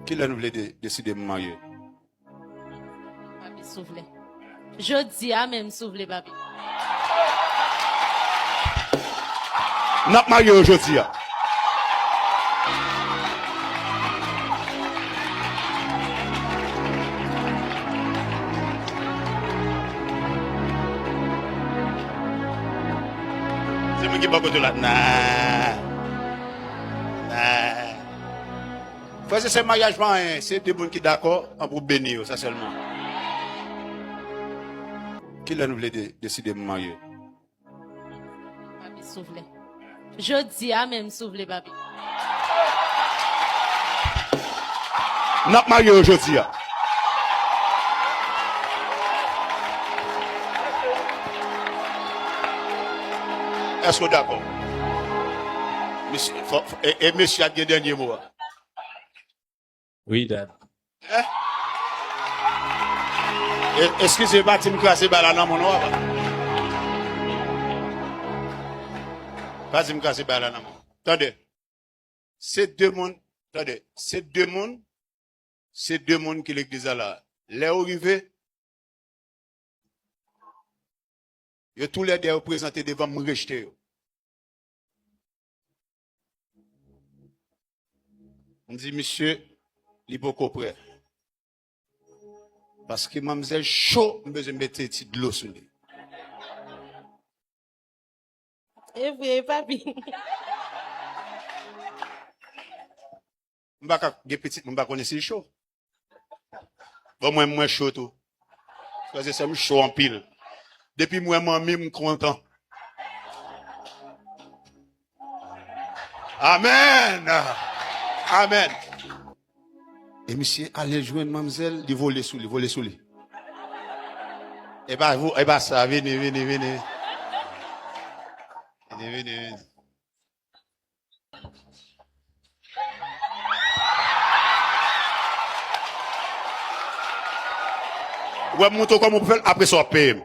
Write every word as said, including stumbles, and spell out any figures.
Kilè nou vle de- deside m marye? Papi, si w vle. Jodi a menm, si w vle, papi. N ap marye yo jodi a. Se moun ki bò kote w la. Nan. Nan. Frè e sè, maryaj pa anyen, se de moun ki dakò, an pou beni yo, sa sèlman. Kilè nou vle de- deside m marye? Papi, si w vle. Jodi a menm, si w vle, papi. N ap marye yo jodi a. Èske w dakò? Mesye, fò- fò- e, e mesye a t gen dènye mo a. Wi, dad. Eh? E- eskize, pa di m kraze bay la nan men w non, papa. Pa di m kraze bay la nan men w. Tande. Se de moun, tande, se de moun, se de moun ki legliz la la. Lè yo rive, yo toulède yo prezante devan m, m rejte yo. M di, "Misye, li poko prè." Paske manmzèl cho, m bezwen mete ti dlo sou li. E vre, papi. M pa ka gen pitit, m pa konnen si l cho. Bon, mwen, mwen cho tou. Frè e sè, m cho anpil. Depi m wè manmi, m kontan. Amèn. Amèn. E misye ale jwenn manmzèl, li vole sou li, vole sou li. E pa vou, e pa sa, vini, vini, vini. Vini, vini, vini. Ou wè m montre w kòman w pou fè l, apre sa w ap peye m.